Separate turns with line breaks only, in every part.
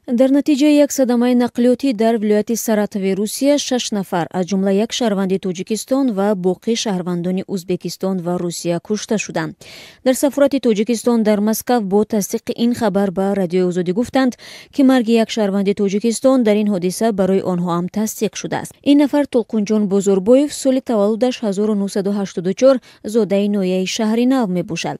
Дар натиҷаи як садамаи нақлиётӣ дар вилояти Саратови Русия шаш нафар, аз ҷумла як шаҳрванди Тоҷикистон ва боқӣ шаҳрвандони Узбекистон ва Русия кушта шуданд. Дар сафорати Тоҷикистон дар Москав бо тасдиқи ин хабар ба Радиои Озодӣ гуфтанд, ки марги як шаҳрванди Тоҷикистон дар ин ҳодиса барои онҳо ҳам тасдиқ шудааст. Ин нафар Толқунҷон Бозорбоев, соли таваллудаш 1984, зодаи ноҳияи Шаҳри Нав мебошад.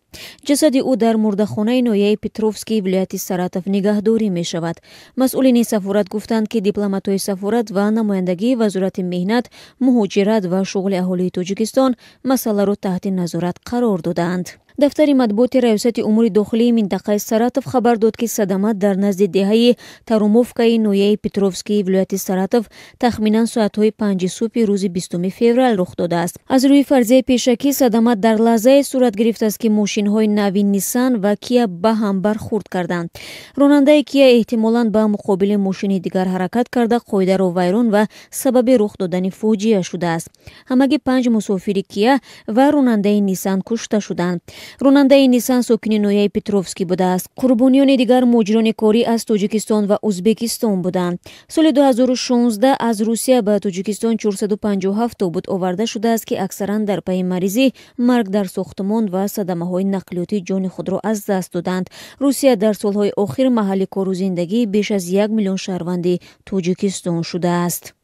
Ҷасади ӯ дар мурдахонаи ноҳияи Петровскии вилояти Саратов нигаҳдорӣ мешавад. Масъулини сафорат гуфтанд, ки дипломатҳои сафорат ва намояндагии Вазорати меҳнат, муҳоҷират ва шуғли аҳолии Тоҷикистон масъаларо таҳти назорат қарор додаанд. Дафтари матбуоти Раёсати умури дохилии минтақаи Саратов хабар дод, ки садама дар назди деҳаи Тарумовкаи ноҳияи Петровскии вилояти Саратов тахминан соатҳои 5 субҳи рӯзи 20 феврал рух додааст. Аз рӯи фарзияи пешакӣ, садама дар лаҳзае сурат гирифтааст, ки мошинҳои нави Ниссан ва Кия ба ҳам бархӯрд карданд. Ронандаи Кия эҳтимолан ба муқобили мошини дигар ҳаракат карда, қоидаро вайрон ва сабаби рух додани фоҷиа шудааст. Ҳамагӣ панҷ мусофири Кия ва ронандаи Ниссан кушта шуданд. Ронандаи Ниссан сокини ноҳияи Петровский будааст. Қурбониёни дигар муҳоҷирони корӣ аз Тоҷикистон ва Узбекистон буданд. Соли 2016 аз Русия ба Тоҷикистон 457 тобут оварда шудааст, ки аксаран дар пайи маризӣ, марг дар сохтмон ва садамаҳои нақлиётӣ ҷони худро аз даст доданд. Русия дар солҳои охир маҳалли кору зиндагии беш аз 1 миллион шаҳрванди Тоҷикистон шудааст.